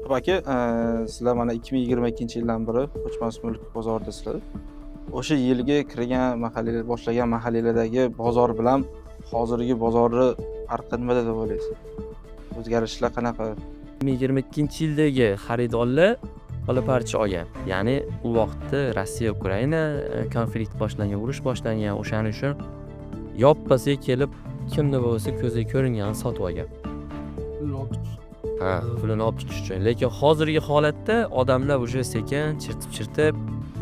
Aka, sizlar mana 2022-yildan beri ko'chmas mulk bozoridasizlar. O'sha yilgi kirgan mahallalar, boshlagan mahallalardagi bozor bilan hozirgi bozorni farqi nimada deb o'ylaysiz? O'zgarishlar qanaqa? 2022-yildagi xaridorlar ola parcha olgan. Ya'ni u vaqtda Rossiya Ukraina konflikt boshlangan, urush boshlangan. O'shaning uchun yoppasiga kelib, kimni bo'lsa ko'ziga ko'ringanini sotib olgan. Ha, pulini olib chiqish uchun. Lekin hozirgi holatda odamlar уже sekin chertib chertib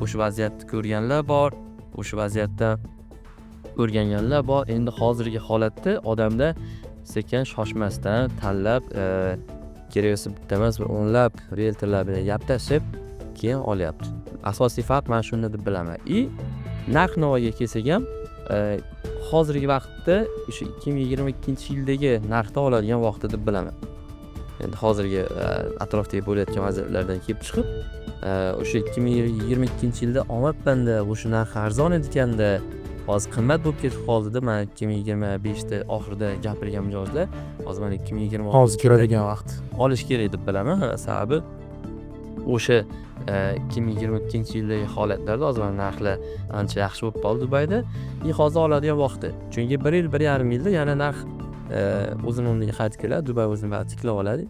o'sha vaziyatni ko'rganlar bor, o'sha vaziyatdan o'rganganlar bor. Endi hozirgi holatda odamlar sekin, shoshmasdan tanlab, kerak bo'lsa bitta emas, bir o'nlab rieltorlar bilan gaplashib, keyin olyapti. Asosiy farq mana shunda deb bilaman. И narx navoga kelsak ham, hozirgi vaqtda o'sha 2022-yildagi narxda oladigan vaqti deb bilaman. Endi hozirgi atrofdagi bo'layotgan vaziyatlardan kelib chiqib, o'sha 2022-yilda olmabmanda, o'sha narx arzon ekanda, hozir qimmat bo'lib ketib qoldi deb man 2025da oxirida gapirgan mijozlar hozir mana 2026 Hozir kiradigan vaqt. olish kerak deb bilaman. Sababi o'sha 2022-yildagi holatlarda hozir mana narxlar ancha yaxshi bo'lib qoldi Dubayda и hozir oladigan vaqti, chunki bir yil, 1,5 yilda yana narx o'zini o'rniga qaytib keladi, Dubay o'zini baribir tiklab oladi.